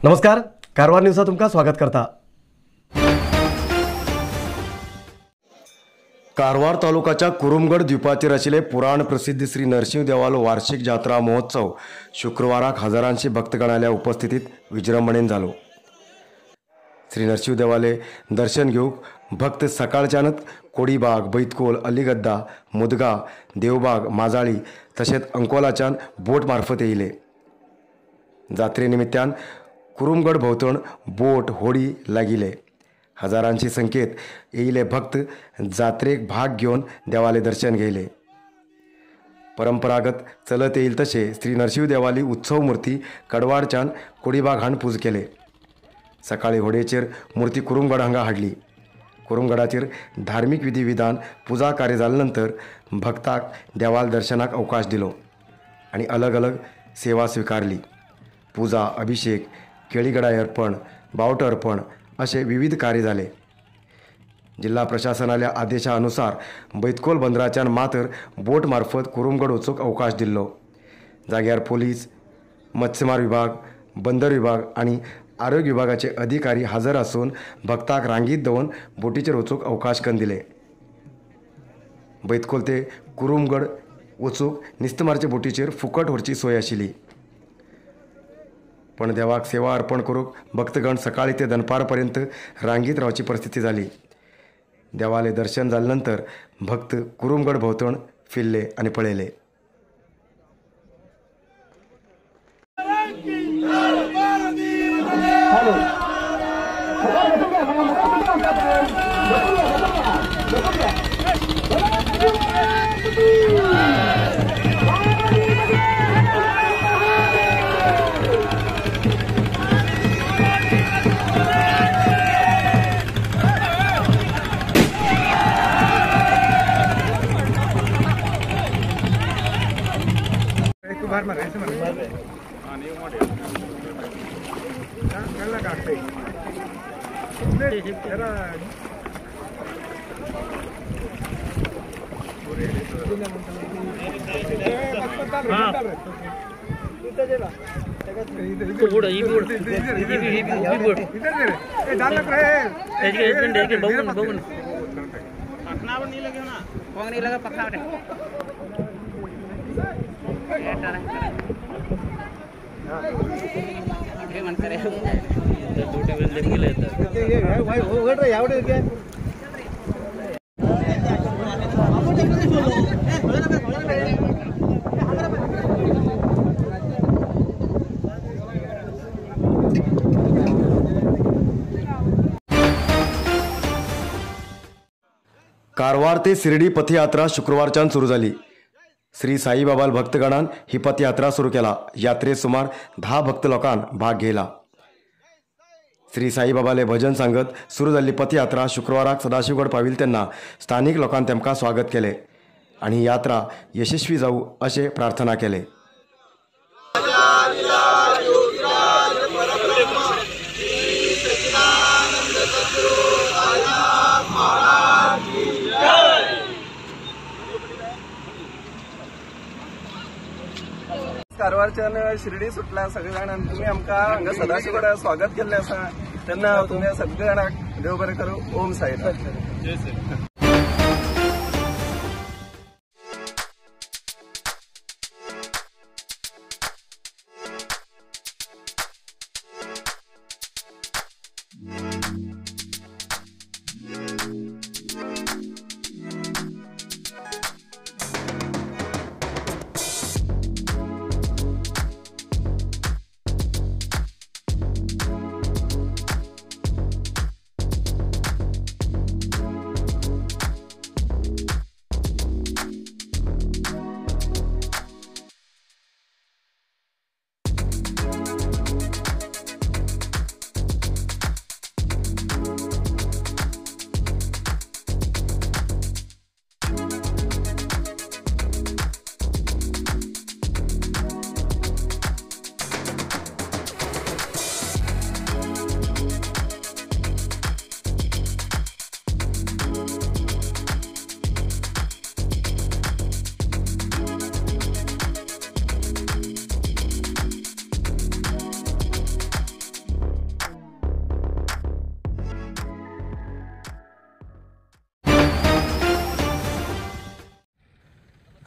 नमस्कार, कारवार न्यूजा तुमकां स्वागत करता। कारवार तालुकाच्या कुरुमगड द्वीपाचेर आशिल्ले पुराण प्रसिद्ध श्री नरसिंह देवालो वार्षिक जात्रा महोत्सव शुक्रवाराक हजारांशी भक्तगणाल्या उपस्थितीत विजृंभणेन जालो। श्री नरसिंह देवाले दर्शन घेवंक भक्त सकाळच्यानच कोडीबाग, बैतकोल, अलीगद्दा, मुदगा, देवबाग, माजाळी तशेंच अंकोलाच्यान बोट मार्फत येयले। जात्रे निमित्तान कुरुमगड भोंवतण बोट होडी लागिले। हजारांची संख्येत येयले भक्त जात्रेक भाग घेवन देवाले दर्शन घेयले। परंपरागत चलत येईल तशे श्री नरसिंह देवाली उत्सव मूर्ती कडवाडच्यान कोडीबाग हाण पूज केले। सकाळी होडयेचेर मूर्ती कुरुमगड हांगा हाडली। कुरुमगडाचेर धार्मिक विधी विधान पुजा कार्य जाले नंतर भक्ताक देवाल दर्शनाक अवकाश दिलो आनी अलग अलग सेवा स्वीकारली। पुजा, अभिषेक, केळीगडाय अर्पण, बावटो अर्पण असे विविध कार्य जाले। जिल्हा प्रशासनाल्या आदेशानुसार बैतकोल बंदराच्यान मातर बोट मार्फत कुरुमगड वचूंक अवकाश दिल्लो। जाग्यार पोलीस, मत्स्यमार विभाग, बंदर विभाग आनी आरोग्य विभागाचे अधिकारी हजर आसून भक्ताक रांगीत दवरून बोटीचेर वचूंक अवकाश करून दिले। बैतकोल ते कुरुमगड वचूंक नुस्तेमारचे बोटीचेर फुकट व्हरची सोय आशिल्ली। पण देवाक सेवा अर्पण करूंक भक्तगण सकाळी ते दनपार पर्यंत रांगीत रावची परिस्थिती जाली। देवाले दर्शन जाले नंतर भक्त कुरुमगड भोंवतण फिरले आनी पळयले। कारवार ते शिर्डी पथयात्रा शुक्रवारच्यान सुरू जाली। श्री साईबाबा भक्तगणान ही पथयात्रा सुरू केला। यात्रेत सुमार 10 भक्त लोकांन भाग घेतला। श्री साईबाबाले भजन सांगत सुरू जाल्ली पथयात्रा शुक्रवाराक सदाशिवगड पाविल तेन्ना स्थानिक लोकांन तेमकां स्वागत केले आनी यात्रा यशस्वी जावू अशें प्रार्थना केले। कारवारच्यान शिर्डी सुटला सगळे जाण आनी तुमी आमकां हांगा सदाशिवगड स्वागत केल्लें आसा तेन्ना तुमी सगळे जाणांक देव बरें करूं। ओम साईराम।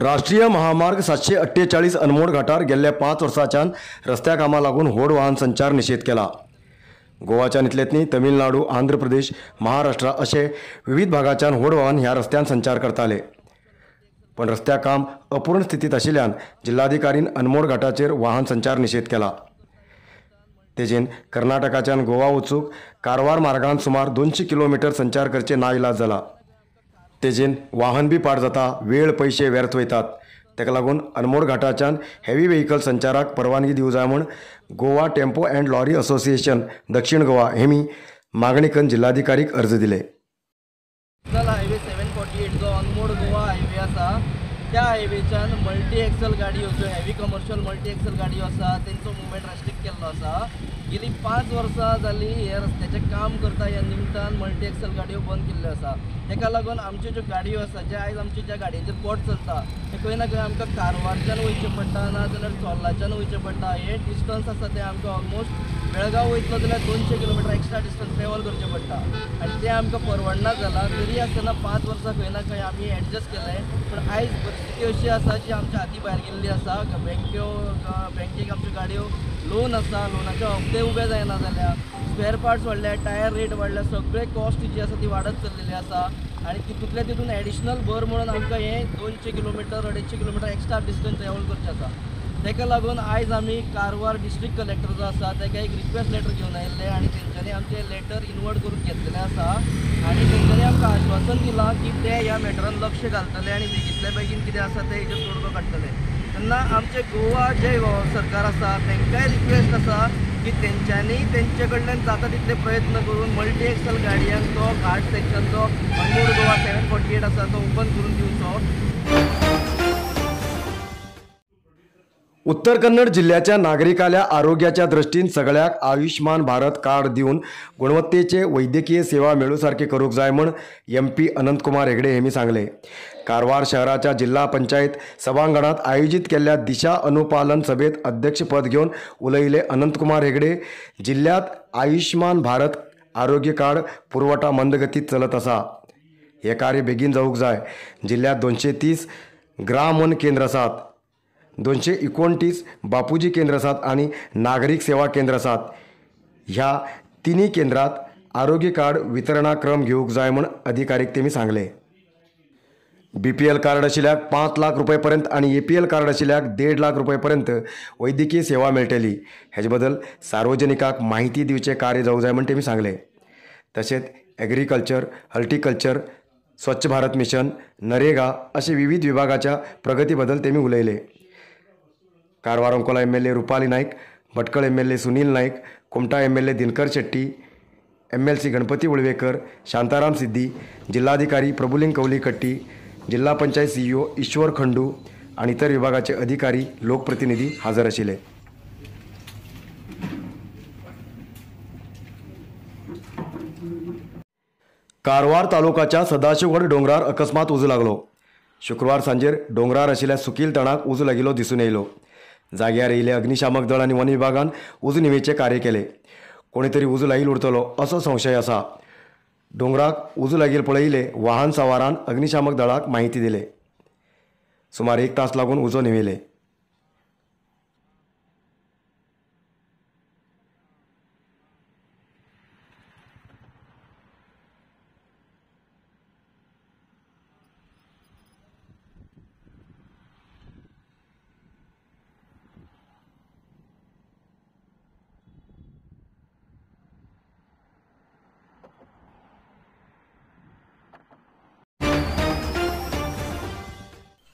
राष्ट्रीय महामार्ग 748 अनमोड घाटार गेल्ल्या 5 वर्सांच्यान रस्त्या कामां लागून व्हड वाहन संचार निशेध केला. गोवाच्यान इतलेंच न्ही तमिळनाडू, आंध्र प्रदेश, महाराष्ट्र अशे विविध भागाच्यान व्हड वाहन ह्या रस्त्यान संचार करताले. पण रस्त्या काम अपूर्ण स्थितीत आशिल्ल्यान जिल्हाधिकारीन अनमोड घाटाचेर वाहन संचार निशेध केला. तेजेन कर्नाटकाच्यान गोवा वचूंक कारवार मार्गान सुमार 200 किलोमिटर संचार करचे नाइलाज जाला. तेजेन वाहन बी पाड जाता, वेळ पयशे व्यर्थ वयतात. ताका लागून अनमोड घाटाच्यान हेवी व्हेकल संचाराक परवानगी दिवं जाय म्हूण Goa tempo and lorry association दक्षिण गोवा हेमी मागणी करून जिल्हाधिकारीक अर्ज दिले. नॅशनल हायवे 748 जो अनमोड गोवा हायवे आसा त्या हायवेच्यान मल्टी एक्सल गाडयो ज्यो हेवी कमर्शियल मल्टी एक्सल गाडयो आसा तेंचो मुवमेंट रेस्ट्रिक्ट केल्लो आसा. गेली 5 वर्सां जाली हे रस्त्याचें काम करता ह्या निमतान मल्टी एक्सल गाडयो बंद केल्ल्यो आसा. तेका लागून आमच्यो ज्यो गाडयो आसा ज्या आयज आमच्या ज्या गाडयेचेर पोट चलता ते खंय ना खंय आमकां कारवारच्यान वयचें पडटा ना जाल्यार चोर्लाच्यान वयचें पडटा. हे डिस्टन्स आसा तें आमकां ऑलमोस्ट बेळगांव वयतलो जाल्यार 200 किलोमिटर एक्स्ट्रा डिस्टन्स ट्रेवल करचें पडटा आनी तें आमकां परवडना जालां. तरी आसतना 5 वर्सां खंय ना खंय आमी एडजस्ट केलें, पूण आयज परिस्थिती अशी आसा जी आमच्या हाती भायर गेल्ली आसा. बँकेक आमच्यो गाडयो लोन आसा, लोनाचे हप्ते उबे जायना जाल्या, स्पेअर पार्ट्स वाडल्या, टायर रेट वाडल्या, सगळे कॉस्ट जी आसा ती वाडत चल्लेली आसा आनी तितूंतल्या तितून एडिशनल भर म्हणून आमकां हें 200 kilometre 250 kilometre extra distance travel करचें आसा. ताका लागून आयज आमी कारवार डिस्ट्रिक्ट कलेक्टर जो आसा ताका एक रिक्वेस्ट लेटर घेवन आयिल्ले आनी तेंच्यांनी आमचें लेटर इनवर्ट करून घेतलेलें आसा आनी तेंच्यांनी आमकां आश्वासन दिलां की ते ह्या मॅटरान लक्ष घालतले आनी बेगींतल्या बेगीन कितें आसा तें हेजेर तोडगो काडटले. तेन्ना आमचें गोवा जें सरकार आसा तांकांय रिक्वेस्ट आसा की तेंच्यांनी तेंचे कडल्यान जाता तितले प्रयत्न करून मल्टी एक्सल गाडयांक तो घाट सेक्शन जो अनमोड गोवा 748 आसा तो ओपन करून दिवचो. उत्तर कन्नड जिल्ह्याच्या नागरिकाल्या आरोग्याच्या दृष्टीन सगळ्याक आयुष्मान भारत कार्ड दिवन गुणवत्तेचे वैद्यकीय सेवा मेळूसारखे करूंक जाय म्हूण MP Anantkumar Hegde हेमी सांगले. कारवार शहराच्या जिल्हा पंचायत सभांगणात आयोजित केल्ल्या दिशा अनुपालन सभेत अध्यक्षपद घेवन उलयले अनंतकुमार हेगडे. जिल्ह्यात आयुष्मान भारत आरोग्य कार्ड पुरवठा मंदगतीत चलत आसा. हे कार्य बेगीन जावंक जाय. जिल्ह्यात 230 ग्राम वन केंद्र आसात, 229 बापूजी केंद्र आसात आनी नागरीक सेवा केंद्र आसात. ह्या तिन्ही केंद्रात आरोग्य कार्ड वितरणाक्रम घेवंक जाय म्हूण अधिकारीक तेमी सांगले. BPL card आशिल्ल्याक 5 लाख रुपये पर्यंत आनी APL card आशिल्ल्याक 1.5 लाख रुपये पर्यंत वैद्यकीय सेवा मेळटली. हेजे बदल सार्वजनिकाक माहिती दिवचें कार्य जावंक जाय म्हूण तेमी सांगले. तशेंच agriculture, horticulture, Swachh Bharat mission, NREGA अशे विविध विभागाच्या प्रगती बदल तेमी उलयले. Karwar Ankola MLA Rupali Naik, Bhatkal MLA Sunil Naik, Kumta MLA Dinakar Shetty, MLC Ganapati Ulvekar, Shantaram Siddi, जिल्हाधिकारी प्रभुलिंग कवलीकट्टी, जिल्हा पंचायत CEO ईश्वर खंडू आणि इतर विभागाचे अधिकारी, लोकप्रतिनिधी हजर आशिल्ले. कारवार तालुकाच्या सदाशिवगड डोंगरार अकस्मात उजो लागलो. शुक्रवार सांजेर डोंगरार आशिल्ल्या सुकील तणाक उजो लागिल्लो दिसून येयलो. जाग्यार येयले अग्निशामक दळ आनी वन विभागान उजो निवेचे कार्य केले. कोणी तरी उजो लायिल्लो उरतलो असो संशय आसा. डोंगराक उजो लागिल्लो पळयले वाहन सवारान अग्निशामक दळाक माहिती दिले. सुमार 1 तास लागून उजो निवेले.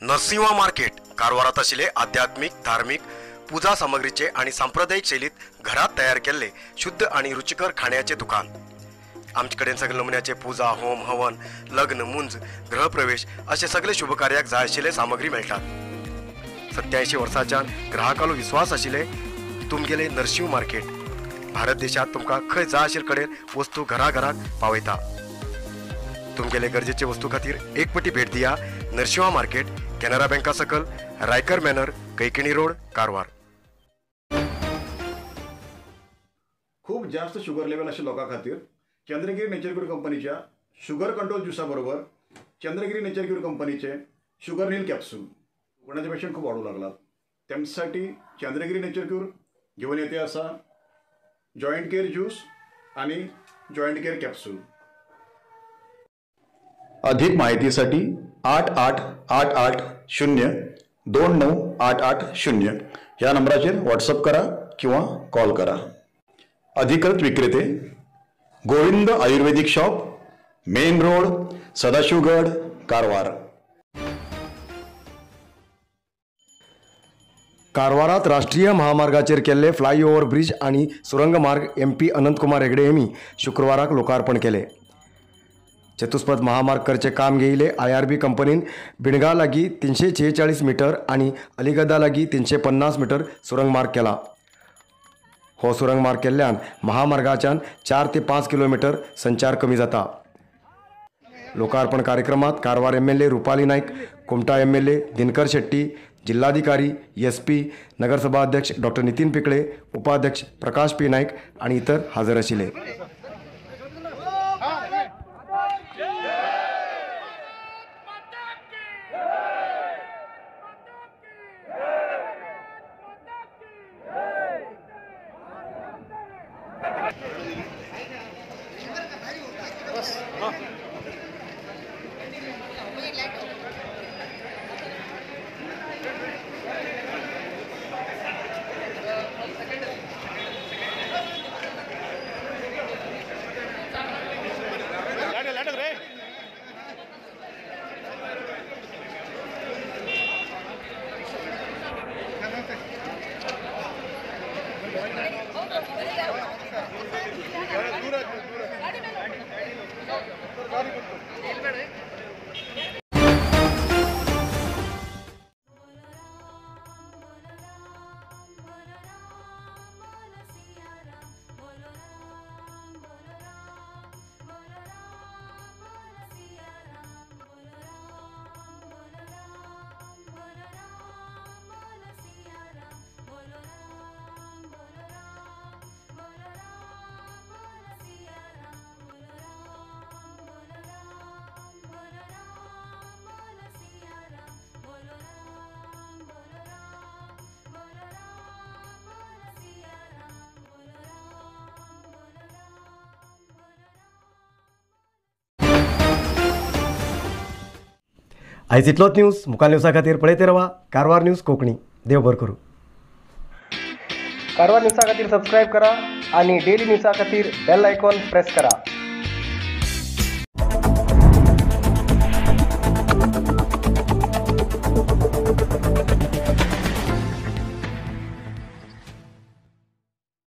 नरसिंहा मार्केट कारवारात आशिल्ले आध्यात्मिक, धार्मिक पूजा सामग्रीचे आणि सांप्रदायिक शैलीत घरात तयार केल्ले शुद्ध आणि रुचिकर खाण्याचे दुकान. आमचे कडेन सगळे नमुन्याचे पूजा, होम, हवन, लग्न, मुंज, गृहप्रवेश असे सगळे शुभकार्याक जाय आशिल्ले सामग्री मेळटात. 87 वर्सांच्यान ग्राहकालो विश्वास आशिल्ले तुमगेले नरसिंह मार्केट भारत देशात तुमकां खंय जाय आशिल्ले कडेन वस्तू घरा घराक पावयता. तुमगेले गरजेचे वस्तू खातीर एक पटी भेट दिया नरसिंहा मार्केट, कॅनरा बँका सकल, रायकर मॅनर, कैकिणी रोड, कारवार. खूप जास्त शुगर लेवल आशिल्ल्या लोकां खातीर चंद्रगिरी नेचर क्यूर कंपनीच्या शुगर कंट्रोल ज्युसा बरोबर चंद्रगिरी नेचर क्यूर कंपनीचे शुगर नील कॅप्सूल. कोणाचे पेशंट खूब वाडूंक लागलात तेमसाठी चंद्रगिरी नेचर क्यूर घेवन येते आसा जॉयंट केअर ज्यूस आणि जॉयंट केअर कॅप्सूल। अधिक माहितीसाठी 8 8 8 8 0 2 9 8 8 0 या नंबराचेर व्हॉट्सअप करा किंवा कॉल करा। अधिकृत विक्रेते Govind Ayurvedic shop, main road, Sadashivgad, Karwar. कारवारात राष्ट्रीय महामार्गाचेर केल्ले फ्लायओव्हर ब्रिज आनी सुरंग मार्ग एमपी अनंतकुमार हेगडे यांनी शुक्रवाराक लोकार्पण केले। चतुष्पथ महामार्ग करचे काम घेयिल्ले आयआरबी कंपनीन बिणगा लागी 346 मीटर आनी अलिगदा लागी 350 मीटर सुरंग मार्ग केला। हो सुरंग मार्ग केल्ल्यान महामार्गाच्यान 4 ते 5 किलोमीटर संचार कमी जाता। लोकार्पण कार्यक्रमात Karwar MLA Rupali Naik, Kumta MLA Dinkar Shetty, जिल्हाधिकारी, एसपी, नगरसभा अध्यक्ष डॉक्टर नितीन पिकळे, उपाध्यक्ष प्रकाश पी नाईक आणि इतर हजर आशिल्ले। आयज इतलोच न्यूज मुखार न्यूजा खातीर पळयत रावा कारवार न्यूज कोंकणी। देव बरें करूं। कारवार न्यूजा खातीर सबस्क्रायब करा आणि डेली न्यूजा खातीर बेल आयकॉन प्रेस करा।